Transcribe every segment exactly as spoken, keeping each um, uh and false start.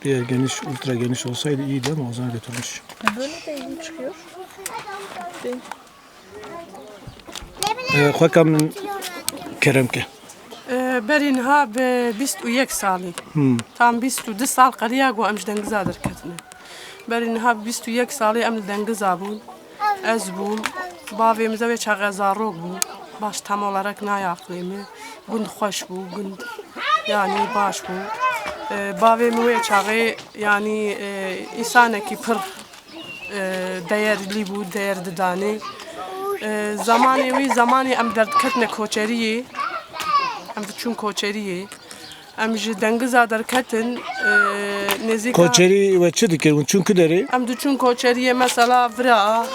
Eğer geniş, ultra geniş olsaydı iyiydi ama o zaman götürmüş. Böyle de iyi çıkıyor. Ee, xweka min kerem ke. Ee, berî niha bi bîst û yek salî. Hmm. Tam bîst û du sal qeriya ku em ji dengiza derketine. Berî niha bîst û yek salî em li dengiza bûn. Ez bûm. Bavê min zewê çaxê zarok bû. Baş tam olarak nayê aqilê min. Gund xweş bû, gund yanî baş bû. Ee, bavê min wê çaxê yanî, e, îsanekî pir e, değerli bû, değer didanê. E, zamanê wî, zamanê em derdiketine koçeriyê, em diçûn koçeriyê. Em ji dengiza derketin, e, nêzîka Koçerî we çi dikir? Hûn çûn ku derê? Em diçûn koçeriyê, mesela vira.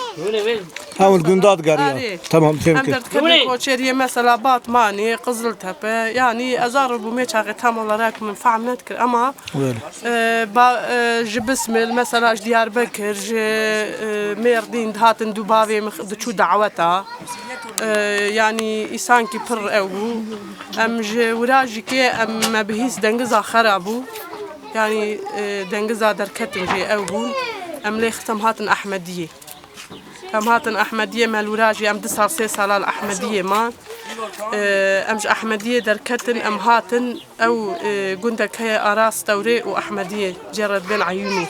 Ha, hûn gunda digeriyan. Erê. Tamam, fêm Em kir. derdiketine koçeriyê, mesela Batmanê, Qiziltepe. Yanî ez zarok bûm, çaxê tam olarak min fehm nedikir, ama Wele. Ee, ba-, e, ji Bismil, mesela ji Diyarbekir, ji, e, Mêrdîn dihatin dû bavê min diçû daweta. Ee, yanî îsankî pir ew bû. Em ji wira jî kê em me bihîst dengiza xera bû. Yanî, e, dengiza derketin jê ew bûn. Em lê xistem hatin Ehmediyê. Em hatin Ehmediyê, me li wira jî em du sal, sê sala li Ehmediyê man. Ee, em ji Ehmediyê derketin, em hatin ew, e, gundek heye ara Stewrê û Ehmediyê, cê re dibên Eyûnê.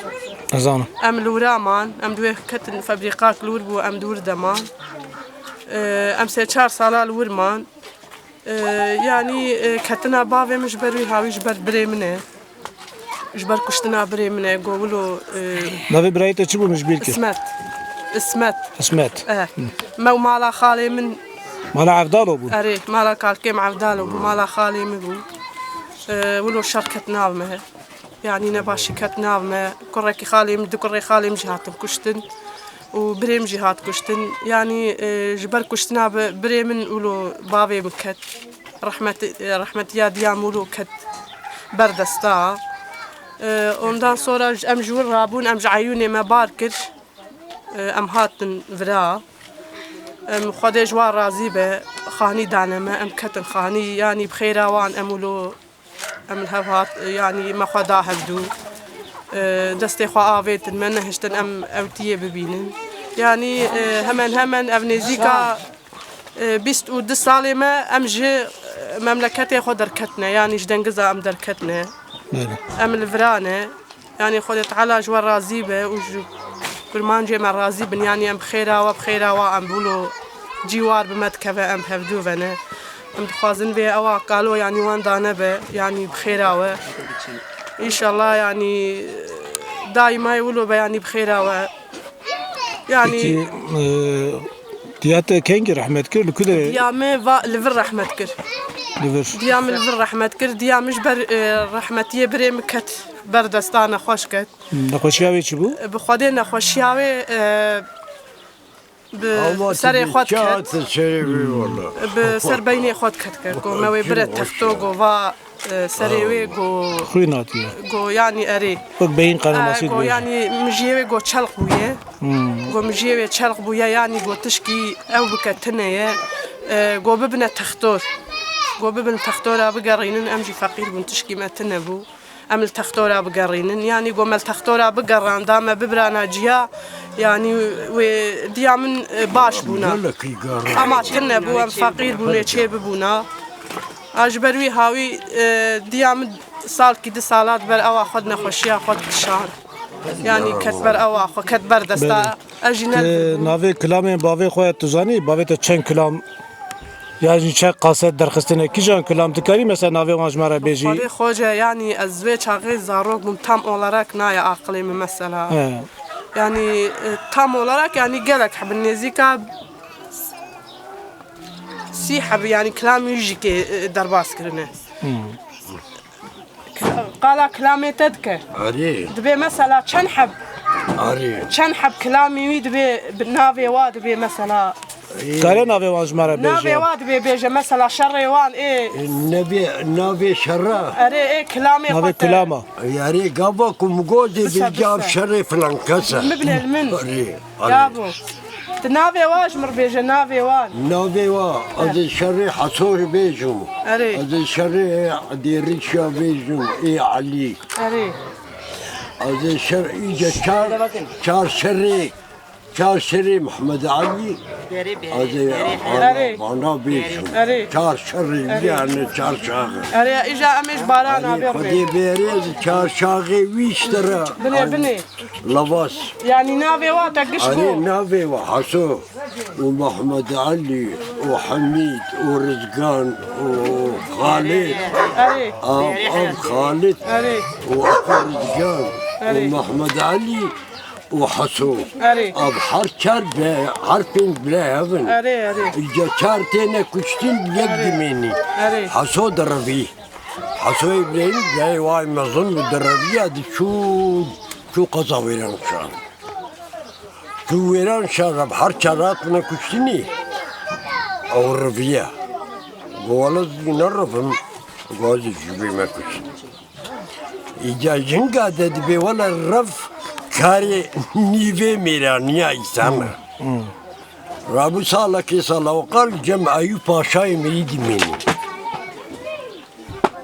Ez zanim. Em li wira man, em di wê ketin febrîqak li wir bû, em di wir de man. Ee, em sê çar sala li wir man. Ee, yanî, e, ketina bavê min ji ber wî hawî ji ber birê min e. Ji ber kuştina birê min e, go wilo, e, Navê birayê te çi bû, min ji bîr kir? Ismet. Ismet. Ismet. Eh. Me û mala xalê min. Mala Evdalo bû? Erê, mala kalkê min Evdalo bû, mala xalê min bû. E, wilo şer ket nav me. Yanî nebaşî ket nav me. Kurekî xalê min, du kurê xalê min jî hatin kuştin. Û birê min jî hat kuştin. Yanî, e, ji ber kuştina bi-, birê min wilo bavê min ket. Rehmet-, e, rehmetiya diya min wilo ket ber desta. E, ondan sonra j-, em ji wir rabûn, em ji Eyûnê me bar kir. E, em hatin vira. Em Xwedê ji wan razî be. Xanî dane me, em ketin xanî. Yanî bi xêra wan em wilo Em li hev hat, yanî me xwe da hevdû. E, destê xwe avêtin, me nehiştin em ewtiyê bibînin. Yanî, e, hemen hemen ev nêzîka, e, bîst û du salê me em ji, e, memleketê xwe derketine, yanî ji dengiza em derketine. Belê. Em li vira ne. Yanî Xwedê Teala ji we razî be û ji kurmancê me razî bin. Yanî em bi xêra we, bi xêra we em wilo cîwar bi me dikeve, em bi hevdû ve ne. Em dixwazin vê ewa kalo, yanî wan dane be, yanî bi xêra we. Înşallah, yanî daîma wilo be, yanî bi xêra we. Yanî Peki, e, diya te kengî rehmet kir? Li ku de? Diya me va, li vir rehmet kir. Li vir. Diya min li vir rehmet kir. Diya min ji ber, e, rehmetiyê birê min ket, ber desta nexweş ket. Nexweşiya wê çi bû? Bi Xwedê nexweşiya wê, e, bi serê xwe diket. Bi ser beynê xwe diket ke, go me wê bire texto, go va, e, serê wê, go, Xwîn hatiye. Go yanî erê. Wek beyin kanaması. E, go gibi. Yanî mijiyê wê go çelq bûye. Hmm. Go mijiyê wê çelq bûye, yanî go tişkî ew bike tune ye. E, go bibine textor. Go bibin textora bigerînin, em jî feqîr bûn, tişkî me tune bû. Em li textora bigerînin. Yanî go me li textora bigeranda, me bibirana ciya, yanî wê diya min, e, baş bûna. Gelekî gerand. Ama tune bû, em feqîr bûne, çê bibûna. A ji ber wî hawî, e, diya min salkî du sala di ber ewa xwe di nexweşiya xwe dikişand. Yanî ket ber ewa xwe, ket ber desta. Belê. Ez jî Te ne navê kilamên bavê xwe tu zanî? Bavê te çend kilam, ya jî çend kaset derxistine? Kîjan kilam dikarî mesela navê wan ji me re bêjî? Xwedê xwe ce, yanî ez vê çaxê zarok bûm, tam olarak nayê aqilê min mesela. He. Yanî, e, tam olarak, yanî gelek hebin, nêzîka sî heb, yanî kilamî jî kê, e, derbas kirine. Hmm. Qala kilamê te dike. Arê. Dibê mesela çend heb? Arê. Çend heb kilamê wî dibê, bi navê wa dibê mesela. Kare navê wan ji me re bêje. Navê wa dibê bêje mesela şerê wan ê. Nebê, navê şerra. Erê, ê kilamê xwe te. Navê kilama. Yarê gava ku min gotê bê cav şerê filan kes e. Min bine li min. Arê, arê. Gavo. Tu navê wa ji min re bêje, navê wan. Navê wa, ez ê şerê Hesoyê bêjim. Erê. Ez ê şerê Dêrîşa bêjim, ê Elî. Erê. Ez ê şer, îca çar, çar şerê, çar şerê Mehmed Elî. Erê. Ana, ana bêjim. Erê. Çar şerê, yani çar şaxê. Erê, îca em ê ji barana bê Xwedê bêrê, çar şaxê wî ji te re. Binê, binê. Lavas. Yanî navê wa te giş bû. Erê, navê wa Heso û Mehmed Elî û Hemîd û Rizgan û Xalid. Erê. Av, av Xalid. Erê. Û av Rizgan û Mehmed Elî û Heso. Erê. Av her çar be, her pênc bile hev in. Erê, erê. Îca çar têne kuştin, yek dimênî. Erê. Heso direvî. Heso Îbrahîm, birayê wa mezin bû, direviya diçû, çû qeza Wêranşar. Çû Wêranşar, ev her çar hatine kuştinî. Ew riviya. Got, wele ez jî nerivim, got, ez jî ji vê me kuşt. Îca jinga de dibê, wele rev karê nîvê mêraniya îsan e. Rabû salekê sala û qal cem Eyûb Paşayê Milî dimînî.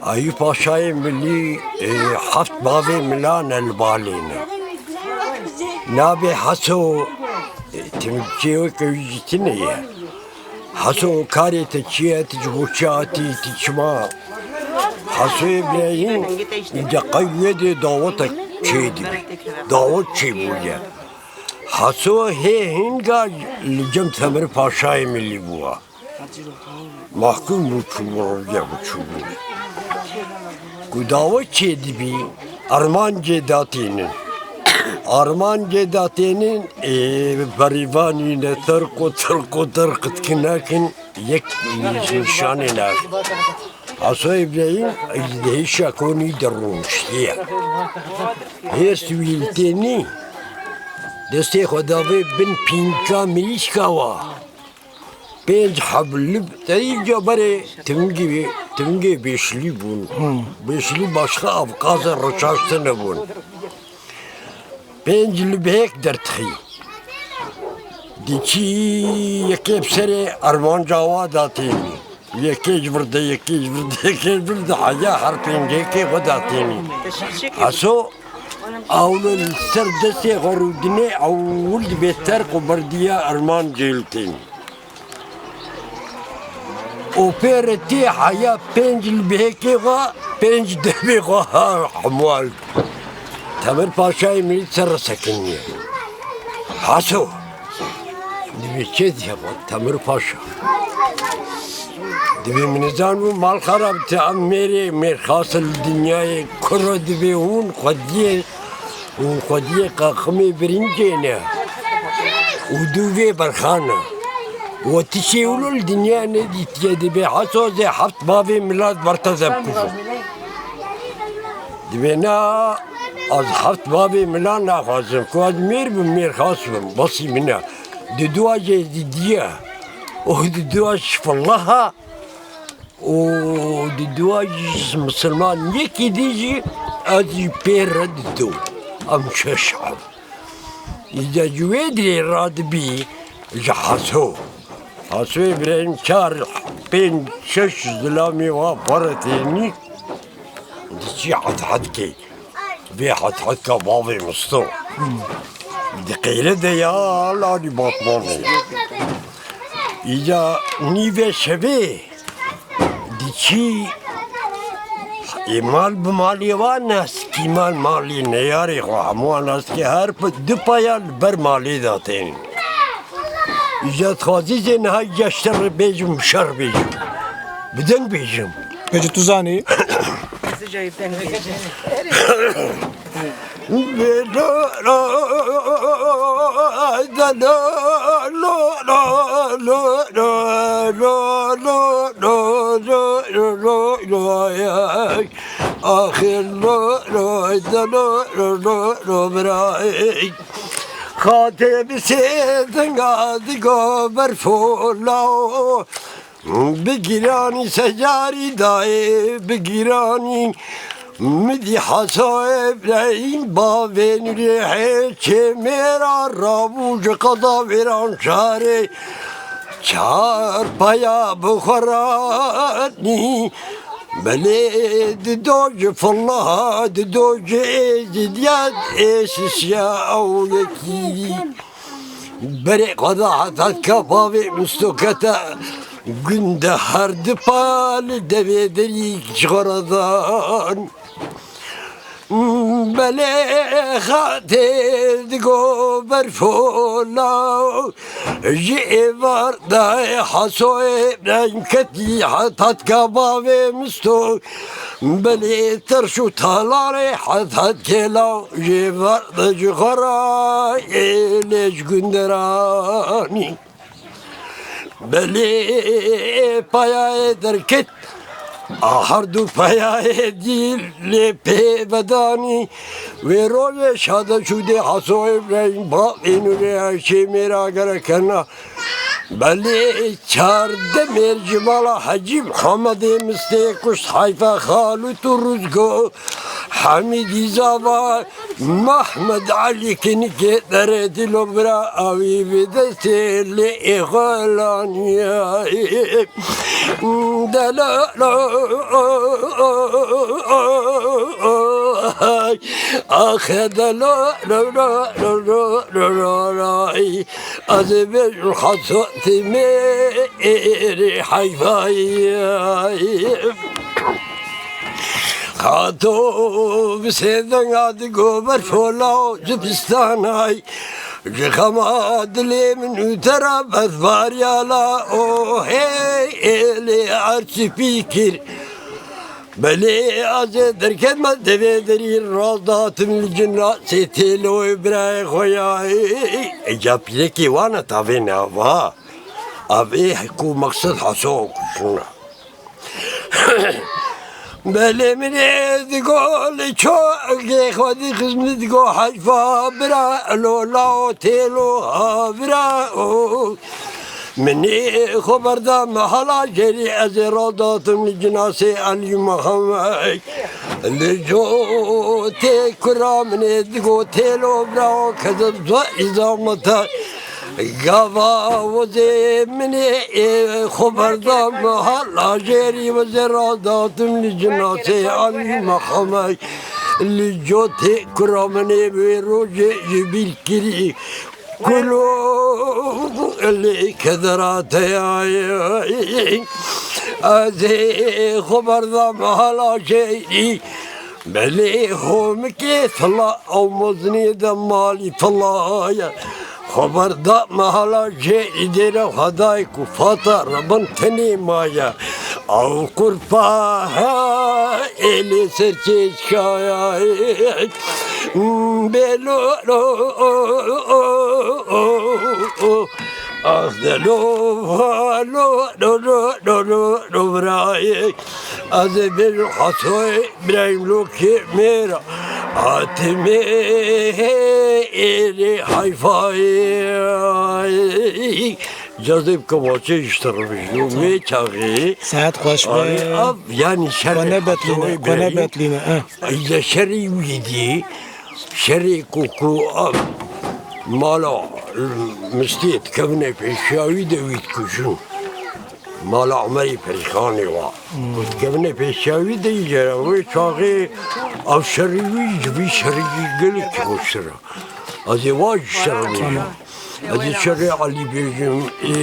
Eyûb Paşayê Milî, e, heft bavê mila ne li balê ne. Nabê Heso, e, tim çê weke wî jî tune ye. Heso karê te çi ye, tu ji bo çi hatî, tu çima? Hesoyê Îbrahîm, îca qey wê dê dawetek çêdibî. Dawet çêbûye. Heso hê hinga li cem Temir Paşayê Milî bûwa. Mahkum bû, çûbû, roviya bû, çûbû. Ku dawet çêdibî, armancê datênin. Armancê datênin, ê, berîvanî ne terq û terq û terq dikin nakin, yek nîşanê ne. Heso Îbrahîm, ê, hêşa konî de rûniştiye. Hêrs wî li tênî, destê xwe davê bin pînka mirîşka wa. Pênc heb li, te îca berê tivingê, tivingê bêşilî bûn. Bêşilî başqa avqazê reçaştine bûn. Pênc libhêk dertixî. Diçî yekê bi serê armanca wa datênî. Yekê ji vir de, yekê ji vir de, yekê ji vir de, heya her pêncêkê xwe datênî. Heso, ewle li ser destê xwe rûdinê, ewil dibê terq û berdiya armancê li tênî. Û pê re tê heya pênc libhêkê xwe, pênc devê xwe ha hemû al. Temir Paşayê Milî ser re sekiniye. Heso. Dibê çê diye xwe, Temir Paşa. Dibê min nizan bû mal xerab te em mêrê, mêrxas li dinyayê kuro dibê hûn xwediyê Û xwediyê qaqimê birincê ne û dûvê berxan e. We tişê wilo li dinya nedîtiye, dibê Heso zê heft bavê milat ber te de bikujin. Dibê na, ez heft bavê milat naxwazim, ku ez mêr bim, mêrxas bim, besî min e. Diduwa jê didiye û diduwa ji Fillaha. û diduwa jî ji misilman yekî dî jî ez jî pê re dido. Em şeş ev. Îca ji wê dirê radibî ji Heso. Heso Îbrahîm çar, pênc, şeş zilamê wa xwe re tênî diçî Hethetke. Vê Hethetke bavê Misto. Di qeyre de ya lanî batmanê. Îca nîvê şevê diçî ê mal bi malê wan naskî, mal malê neyarê xwe hemû wan naskî her pi-, du paya li ber malê de tên. Îca dixwazî zê niha îca şer bêjim, şer bêjim. Bi deng bêjim. Peki tu zanî? Axir lo lo de lo lo lo lo biray. Xatê bi sê dinga digo berfo lao. Bi giranî secarî dayê, bi giranî Min dî Heso Îbrahîm bavê Nûrê Hêçê mêra rabû ji qeza Wêranşarê çar paya bi xwe ranî. Belê dido ji Filla, dido ji Êzidiya, ê sisiya ew yekî. Berê xwe da heta ka bavê Misto kete gund de, her du pa li devê derî ji xwe re dan. Belê xatê digo berfola, ji êvar dayê Hasoyê reng ketî heta ka bavê Misto. Belê terş û talarê heta kêla, ji êvar de ji xwe re ê lê ji gund de ranî. Belê payayê derket, a her du payayê dî lê pê vedanî. Wê rojê şade şûdê Haso Îbrahîm bavê Nûrê Hêçê mêra gerek hena. Belê çardeh mêr ji mala Hecî Mihemedê Mistê kuşt, Heyfa Xalut û Ruzgo Hemîdî Zava. Mehmed Elî kinikê derê dilo bira awî bi destê lê êxelaniye. Delalo, axe delalo, ez ê bêjim Haso timê êrê heyvayî. Xato bi sê denga digo berfola û zivistanay, ji xema dilê min û te re bezbariyala, o hey êlê erçî pî kir. Belê ez ê derketme devê derî, rast datim li cina sê têloyê birayê xwe ya. Ê, ê, ê, ca pîrekê wan e tavê nava. Ev ê ku meqsed Haso kuştina. Belê min ê digo li çokê xwe dixist, min digo heyfa bira lola û têlo havira û min ê xwe berda mehala jêrî, ez ê radatim li cinasê Elî Mihemed. Li cotê kura min ê digo têlo bira kezeb zwe îzamete. Gava wezê min ê, ê, xwe berda mehala jêrî, wezê radatim li cinasê Elî Mihemed. Li cotê kura min ê wê rojê ji bîr kirî. Kulo lê kedera te ya. Ez ê xwe berda mehala jêrî. Belê homikê fila ew mezinê de malî fila ye. Xwe berda mehala jê îdêre xwe dayik û fata rebin tenê maye. Ew qurpa he êlê ser çêşkaya. Bêlo lo ax de lo lo lo lo lo lo birayê. Ez ê bêjim Hasoyê Îbrahîm Lokê mêra hatimê êrê heyfayê. Cazê bi kemaçê ji te re bijî û wê çaxê. Sehet xweş be. Arê ev, yanî şerê Xwe nebetlîne, Hasoyê xwe Îbrahîm. Nebetlîne, eh. Îca şerê wî dî, şerê ku, ku ev mala Mistê dikevine pêşiya wî de wî dikujin. Mala Umerî Perîxanê wa. Ku dikevine pêşiya wî de îca wê çaxê ev şerê wî ji vî şerê gelekî xweştir e. Ez ê wa ji şerê bêjim. Tamam. Ez ê şerê Elî bêjim. Ê,